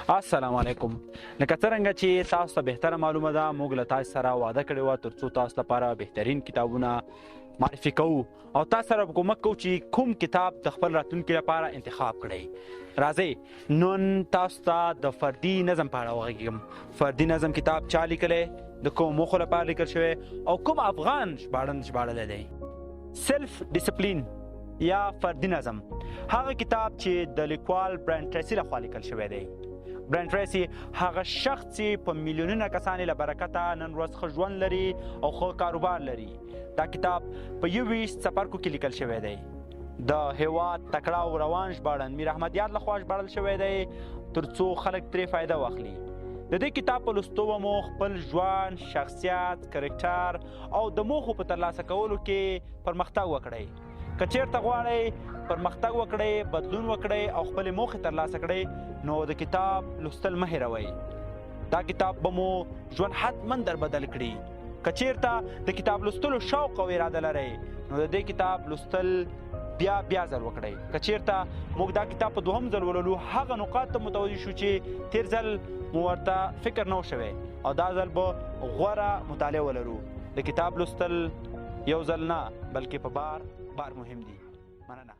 السلام علیکم. لکه څرنګه چې تاسو ته بهتره معلومه ده، موږ له تاسو سره وعده کړې وه ترڅو تاسو لپاره بهترین کتابونه معرفي کوو او تاسو سره به کومک کوو چې کوم کتاب د خپل راتلونکي لپاره انتخاب کړئ. راځئ نن تاسو ته د فردي نظم په اړه وغږېږم. فردي نظم کتاب چا لیکلی، د کومو موخو لپاره لیکل شوی او کوم افغان ژباړن ژباړلی دی؟ سلف ډیسپلین یا فردي نظم هغه کتاب چې د لیکوال برانډ ټریسي لخوا لیکل شوی دی. برانډ ټریسي هغه شخص چې په میلیونونه کسان یې له برکته نن ورځ ښه ژوند لري او ښه کاروبار لري. دا کتاب په 21 څپرکو کې لیکل شوی دی. د هیواد تکړه او روان ژباړن میر احمد یاد لخوا ژباړل شوی دی ترڅو خلک ترې فایده واخلي. د دې کتاب په لوستو به مو خپل ژوند، شخصیت، کرکټر او د موخو په ترلاسه کولو کې پرمختګ وکړئ. که چیرته غواړئ پرمختګ وکړئ، بدلون وکړئ او خپلې موخې ترلاسه کړئ، نو د کتاب لوستل مه هېروئ. دا کتاب به مو ژوند حتما در بدل کړي. که چیرته د کتاب لوستلو شوق او اراده لرئ، نو د دې کتاب لوستل بیا بیا ځل وکړئ. که چیرته موږ دا کتاب په دوهم ځل ولولو، هغه نقاط ته متوجه شو چې تیر ځل مو ورته فکر نه و شوی او دا ځل به غوره مطالعه ولرو. د کتاب لوستل یو ځل نه، بلکې په بار بار مهم دي. مننه.